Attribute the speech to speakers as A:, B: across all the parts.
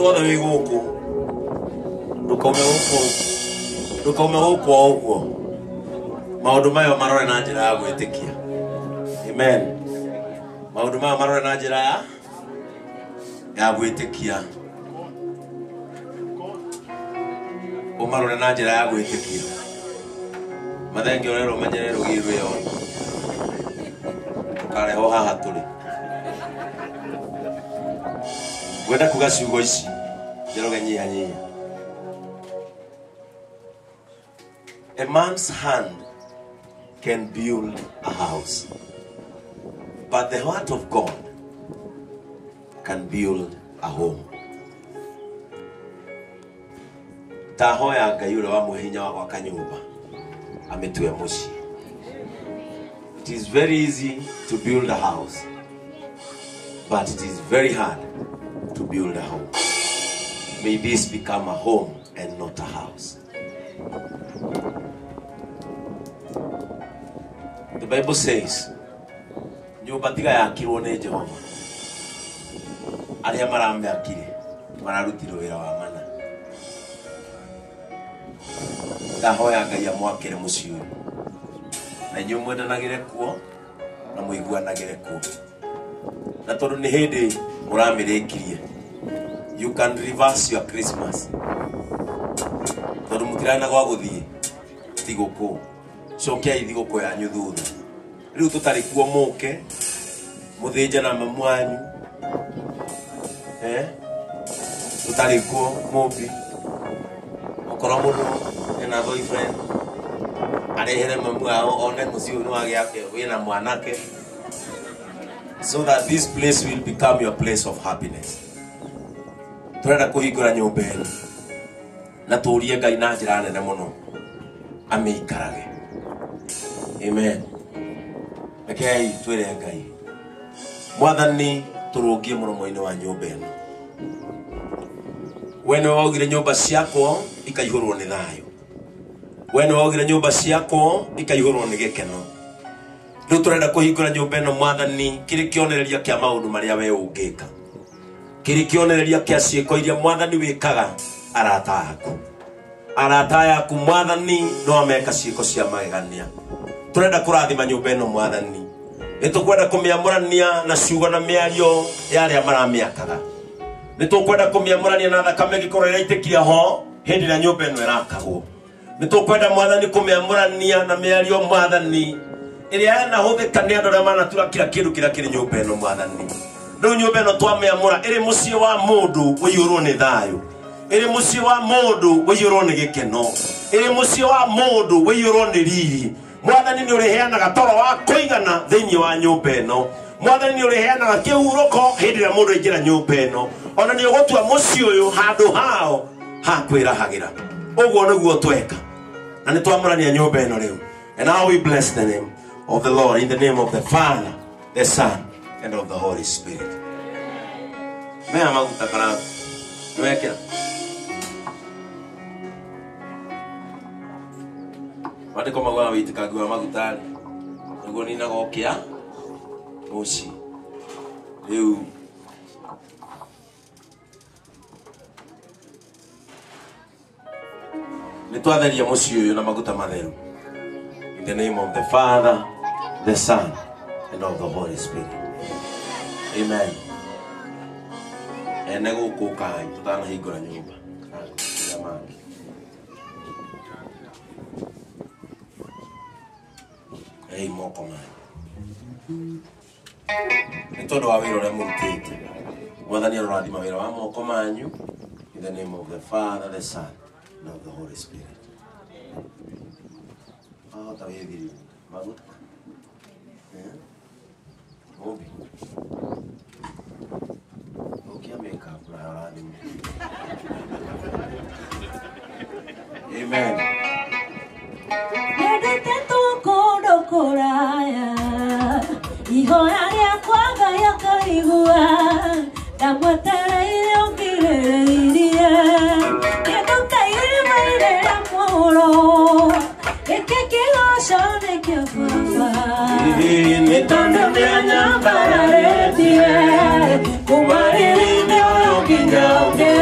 A: Mundu wothe wi guku ndukaume guku ndukaume guku o uguo maundu mayo marore na njira ya gwitikia. Amen. Maundu mayo marore na njira ya gwitikia. Umarore na njira ya gwitikia. Mathenge urerwo menyere rũgiri rwĩyona ndũkarehwo haha tũrĩ. Ngwenda kuga ciugo ici Njoroge nyihanyihia. A man's hand can build a house, but the heart of God can build a home. Ndahoya Ngai ũrĩa wamũhe hinya wa gwaka nyũmba amĩtue mũciĩ. It is very easy to build a house, but it is very hard to build a home. May this become a home and not a house. The Bible says, nyũmba tiga yakirwo nĩ Jehova, arĩa maramĩakire mararutirwo wĩra wa mana. Ndahoya Ngai amwakĩre mũciĩ ũyũ, na inyuĩ mwendanagĩre kuo na mũiguanagĩre kuo, na tondũ nĩ hĩndĩ mũramĩrĩkirie, you can reverse your Christmas, tondũ mũtirarĩ na gwa gũthiĩ thigũkũ. Cokiai thigũkũ yanyu thutha. Rĩu tũtarĩ kuo mũke mũthĩnje na mamu wanyu, tũtarĩ kuo mũmbi, okorwo mũndũ ena boyfriend arehere mamu wao one mũciĩ ũyũ nĩ wagĩake wĩna mwanake, so that this place will become your place of happiness. Turenda kũhingũra nyũmba ĩno na tũrie Ngai na njĩra nene mũno amĩikarage. Amen. Rekei twĩre Ngai, Mwathani, tũrũngie mũromo-inĩ wa nyũmba ĩno. We nĩwe waugire nyũmba ciakwa ikaihũrwo nĩ thayũ. We nĩwe waugire nyũmba ciakwa ikaihũrwo nĩ gĩkeno. Rĩu tũrenda kũhingũra nyũmba ĩno Mwathani kĩrĩ kĩonereria kĩa maũndũ marĩa we ũngĩka, kĩrĩ kĩonereria kĩa ciĩko iria Mwathani wĩkaga arata aku. Arata aku Mwathani no ameka ciĩko cia magegania. Tũrenda kũrathima nyũmba ĩno Mwathani, nĩ tũkwenda kũmĩamũrania na ciugo na mĩario ya arĩa maramĩakaga. Nĩ tũkwenda kũmĩamũrania na thakame ĩngĩkorwo ĩraitĩkire ho hĩndĩ ĩrĩa nyũmba ĩno ĩrakagwo. Nĩ tũkwenda Mwathani kũmĩamũrania na mĩario Mwathani ĩrĩa yanahũthĩka nĩ andũ arĩa manatura kila kĩndũ kĩrĩa kĩrĩ nyũmba ĩno Mwathani. Rĩu nyũmba ĩno twamĩamũra ĩrĩ mũciĩ wa mũndũ ũiyũrwo nĩ thayũ, ĩrĩ mũciĩ wa mũndũ ũiyũrwo nĩ gĩkeno, ĩrĩ mũciĩ wa mũndũ ũiyũrwo nĩ riri. Mwathani nĩ ũrĩheanaga toro wa kũigana thĩinĩ wa nyũmba ĩno. Mwathani nĩ ũrĩheanaga kĩhurũko hĩndĩ ĩrĩa mũndũ aingĩra nyũmba ĩno. Ona nĩ ũgũtua mũciĩ ũyũ handũ hao ha kwĩrahagĩra. Ũguo nĩguo tweka, na nĩ twamũrania nyũmba ĩno rĩu. And now we bless the name of the Lord in the name of the Father, the Son, and of the Holy Spirit. Mea maguta karamu. Nĩwekĩra? Maandĩko maugaga wĩitĩkangi wa maguta rĩ, nĩguo ninaga ũkĩa mũciĩ. Rĩu nĩ twatheria mũciĩ ũyũ na maguta matheru. In the name of the Father, the Son, and of the Holy Spirit. Amen. Ene gũkũ kai tũtanahingũra nyũmba. Kana mangĩ. Ei moko manyu. Nĩ tondũ wa wĩra ũrĩa mũrutĩte. Mwathani arorathima wĩra wa moko manyu. In the name of the Father, the Son, and of the Holy Spirit. Wahota wĩthiri maguta. Mũmbi. Ũkia makeup na ũrathimwo. Amen.
B: Nyendete tũkũndũ kũraya, ihoya rĩakwa Ngai akaigua, ndamwetereire ũngirĩrĩirie, kĩndũ ta irima rĩrĩa mũro, gĩkĩ kĩgoco nĩkĩo baba.
A: Nĩ tondũ nĩanyambararĩtie, kuma rĩrĩ-inĩ ũyũ nginya ũngĩ.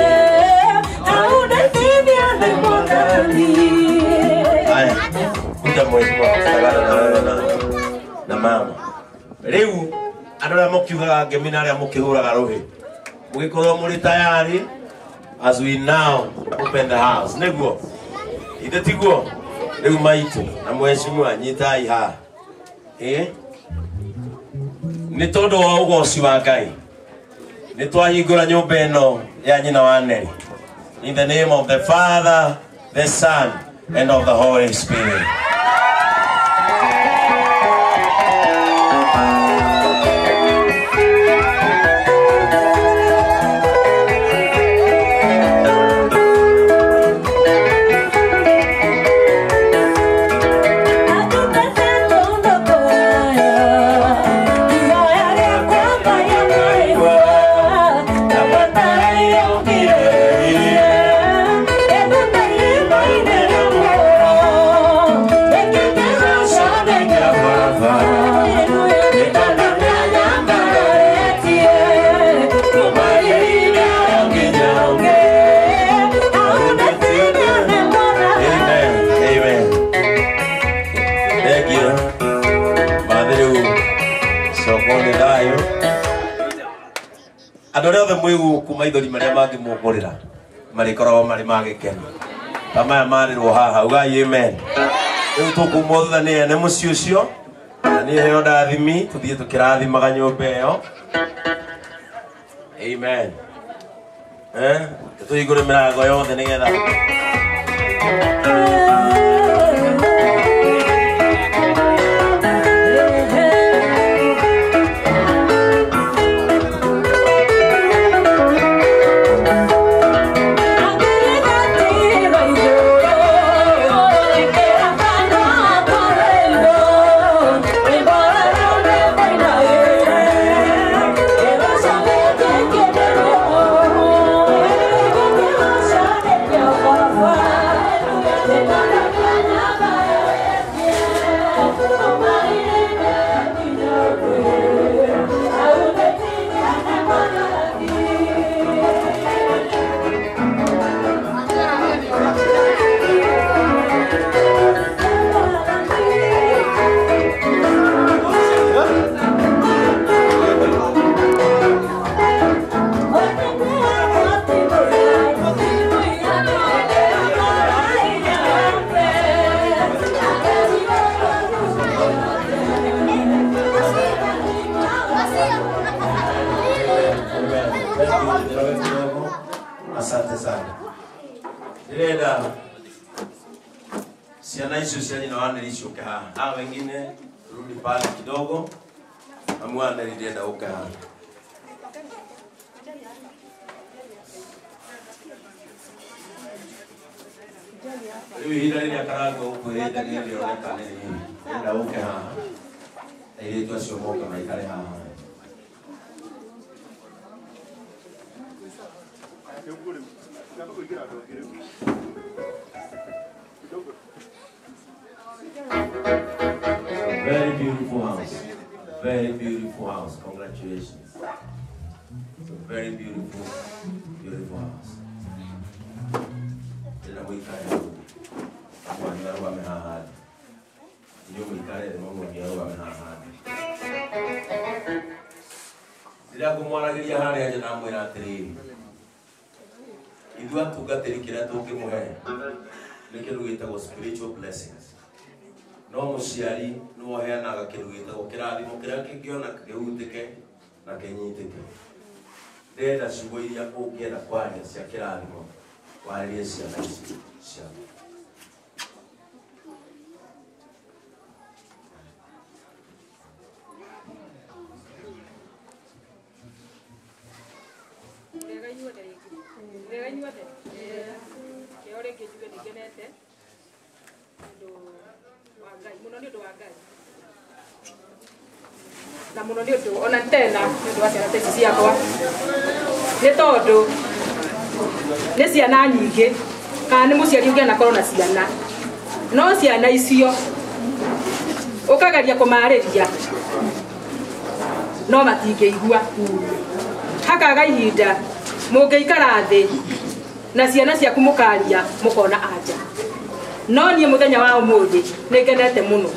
A: mama. Rĩu andũ arĩa mũkiugaga ngemi na arĩa mũkĩhũraga rũhĩ mũgĩkorwo mũrĩ tayari as we now open the house. Nĩguo ithe tiguo rĩu maitũ na mheshimiwa nyitai haha. Nĩ tondũ wa ũgoci wa Ngai nĩ twahingũra nyũmba ĩno ya nyina wa Neri. In the name of the Father, the Son, and of the Holy Spirit. Andũ arĩa othe mwĩ gũkũ maithori marĩa mangĩmũgũrĩra marĩkoragwo marĩ ma gĩkeno ta maya marĩrwo haha. Ugai amen. Rĩu tũkumwo thutha nĩ ene mũciĩ ũcio na niĩ heo ndathimi tũthiĩ tũkĩrathimaga nyũmba ĩyo. Amen. Tũhingũre mĩrango yothe nĩgetha Asante sana. Ndĩrenda ciana icio cia nyina wa Neri ciũke haha. Haha wengine rudi pale kidogo. Mamu wa Neri ndĩrenda ũke haha. Rĩu ihinda rĩrĩa Karangũ ũkwĩrĩte nĩrĩroneka nĩ rĩrĩ. Ndĩrenda ũke haha. Airĩtu acio moke maikare haha. Very beautiful house. Very beautiful house. Congratulations. It's a very beautiful, beautiful house. Ithuĩ atungatĩri kĩrĩa tũngĩmũhe nĩ kĩndũ gĩtagwo spiritual blessings. No mũciari nĩwe ũheanaga kĩndũ gĩtagwo kĩrathimo kĩrĩa kĩngĩona kĩhutĩke na kĩnyitĩke. Ndĩrenda ciugo iria ũngĩenda kwaria cia kĩrathimo warĩrie ciana ici ciaku.
C: Na muno nĩ ũndũ ona tena nĩ ũndũ wa ciana ta ici ciakwa nĩ tondũ nĩ ciana nyingĩ kana nĩ mũciari ũngĩ anakorwo na ciana no ciana icio ũkageria kũmarĩria no matingĩigua hakaga ihinda mũngĩikara thĩ na ciana ciaku mũkaria mũkona anja no niĩ mũthenya wa ũmũthĩ nĩ ngenete mũno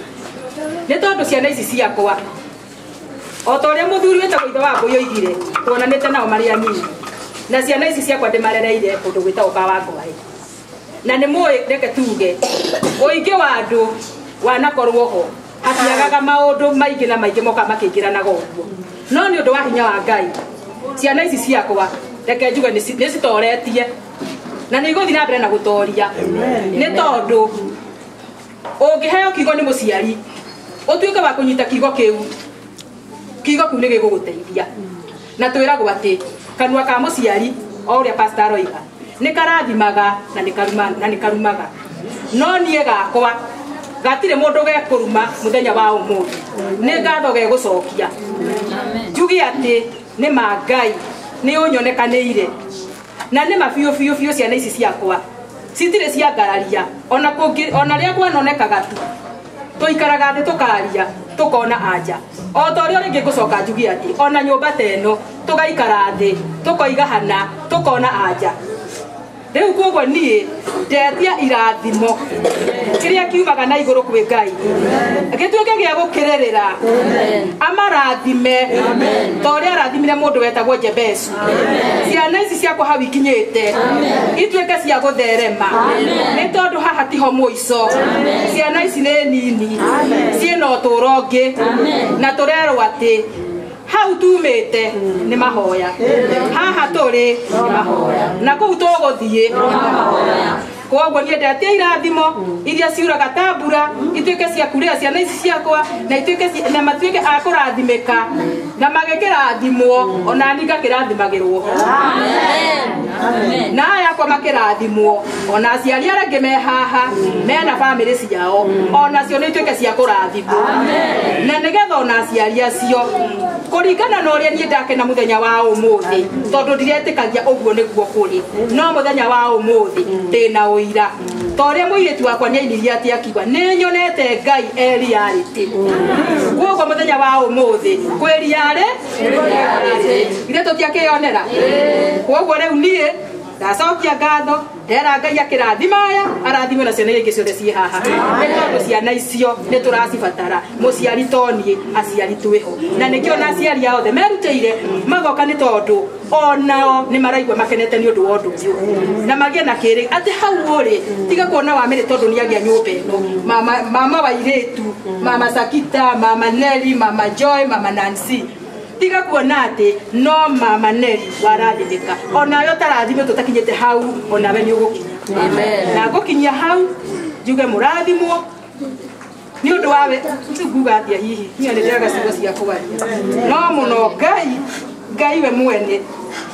C: Nĩ tondũ ciana ici ciakwa o ta ũrĩa mũthuri wĩtagwo ithe wa Ngũyũ oigire tuonanĩte nao marĩ anini na ciana ici ciakwa ndĩmarereire kũndũ gwĩtagwo Kawangware na nĩ mũĩ reke tuge ũingĩ wa andũ wanakorwo ho hatiagaga maũndũ maingĩ na maingĩ moka makĩingĩranaga ũguo no nĩ ũndũ wa hinya wa Ngai ciana ici ciakwa reke njuge nĩ citoretie na nĩ igũthiĩ na mbere na gũtoria nĩ tondũ ũngĩheo kiugo nĩ mũciari ũtuĩke wa kũnyita kiugo kĩu kiugo kĩu nĩ gĩgũgũteithia na twĩragwo atĩ kanua ka mũciari o ũrĩa pastor aroiga nĩ karathimaga na nĩ karumaga no niĩ gakwa gatirĩ mũndũ gekũruma mũthenya wa ũmũthĩ nĩ ngatho gegũcokia njuge atĩ nĩ ma Ngai nĩ ũnyonekanĩire na nĩ ma biũ biũ biũ ciana ici ciakwa citirĩ ciangararia ona kũngĩ ona rĩrĩa kwanonekaga tu tũikaraga thĩ tũkaria tũkona anja o ta ũrĩa rĩngĩ ngũcoka njuge atĩ ona nyũmba ta ĩno tũgaikara thĩ tũkoiga hana tũkona anja rĩu koguo niĩ ndetia irathimo kĩrĩa kiumaga na igũrũ kwĩ Ngai gĩtuĩke gĩa gũkĩrĩrĩra amarathime ta ũrĩa arathimire mũndũ wetagwo Jebesu ciana ici ciakwa hau ikinyĩte ituĩke cia gũtherema nĩ tondũ haha tiho mũico ciana ici nĩ nini ciĩna ũtũũro ũngĩ na tũrerwo atĩ hau tumĩte nĩ mahoya haha tũrĩ nĩ mahoya na kũu tũgũthiĩ koguo niĩ ndetia irathimo iria ciuraga ta mbura ituĩke cia kurĩra ciana ici ciakwa na ituĩke na matuĩke a kũrathimĩka na magĩkĩrathimwo ona niĩ ngakĩrathimagĩrwo na aya akwa makĩrathimwo ona aciari arĩa angĩ me haha mena bamĩrĩ ciao onacio nĩ ituĩke cia kũrathimwo na nĩgetha ona aciari acio kũringana na ũrĩa niĩ ndakena mũthenya wa ũmũthĩ tondũ ndiretĩkagia ũguo nĩguo kũrĩ no mũthenya wa ũmũthĩ ndĩna ũira ta ũrĩa mũirĩtu wakwa nĩainirie atĩ akiuga nĩ nyonete Ngai e reality koguo mũthenya wa ũmũthĩ kwĩ reality ithe tũtiakĩyonera koguo rĩu niĩ ndacokia ngatho ndera Ngai akĩrathima aya arathime na ciana iria ingĩ ciothe ciĩ haha nĩ tondũ ciana icio nĩ tũracibatara mũciari to niĩ aciari twĩho na nĩkĩo na aciari ao othe merutĩire magoka nĩ tondũ onao nĩ maraigua makenete nĩ ũndũ wa ũndũ ũyũ na magĩe na kĩrĩ atĩ hau ũrĩ tiga kuona Wamĩrĩ tondũ nĩ agĩa nyũmba ĩno mama wa airĩtu mama Sakita mama Nelly mama Joy mama Nancy tiga kuona atĩ no mama Nelly warathimĩka onawe ũtarathimĩtwo ũtakinyĩte hau onawe nĩ ũgũkinya na ngũkinyia hau njuge mũrathimwo nĩ ũndũ wa nguga atĩa hihi niĩ nĩ ndĩraga ciugo cia kwaria no mũno Ngai Ngai we mwene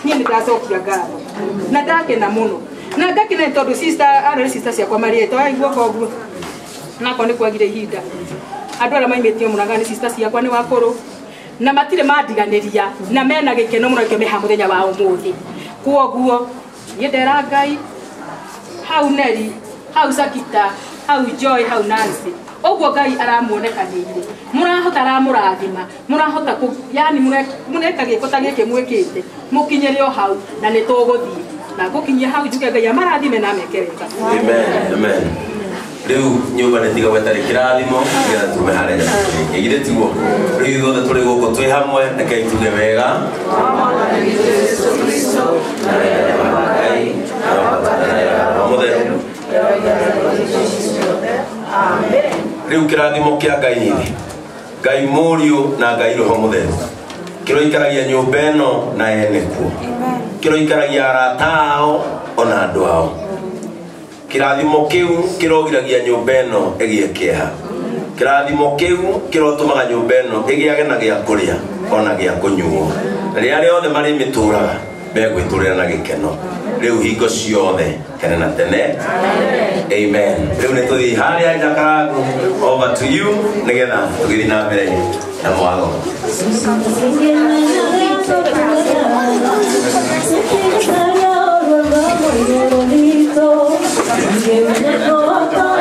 C: niĩ nĩ ndacokia ngatho na ndakena mũno na ngakena nĩ tondũ sister arĩ sister ciakwa marĩetwo aigua koguo nakorwo nĩ kwagire ihinda andũ arĩa maimĩtio mũno nĩ sister ciakwa nĩ wakũrũ na matirĩ mandiganĩria na mena gĩkeno mũno nĩkĩo me haha mũthenya wa ũmũthĩ koguo niĩ ndera Ngai hau Nelly hau Sakita hau Joy hau Nancy ũguo Ngai aramuonekanĩire mũrahota aramũrathima mũrahota yani mũreka gĩko ta gĩkĩ mwĩkĩte mũkinyĩre o hau na nĩ tũgũthiĩ na ngũkinyia hau njuge Ngai amarathime na ameke wega.
A: Amen, amen. Rĩu nyũmba nĩ tigagwo ĩtarĩ kĩrathimo nĩgetha tume harĩa nyamũ ĩngĩ tiguo rĩu ithuothe tũrĩ gũkũ twĩ hamwe rekei tuge wega na wega wa Ngai na wa Mũtheru. Rĩu kĩrathimo kĩa Ngai nĩ Ngai Mũriũ na Ngai Roho Mũtheru kĩroikaragia nyũmba ĩno na ene kuo kĩroikaragia arata ao ona andũ ao kĩrathimo kĩu kĩrogiragia nyũmba ĩno ĩgĩe kĩeha kĩrathimo kĩu kĩrotũmaga nyũmba ĩno ĩgĩage na gĩa kũrĩa ona gĩa kũnyuo rĩrĩa rĩothe marĩ mĩtũraga megwĩtũrĩra na gĩkeno rĩu hingo ciothe tene na tene. Amen. Rĩu nĩ tũthiĩ harĩa Njakarangu, over to you nĩgetha tũgĩthiĩ na mbere na mwago.
B: Thank you.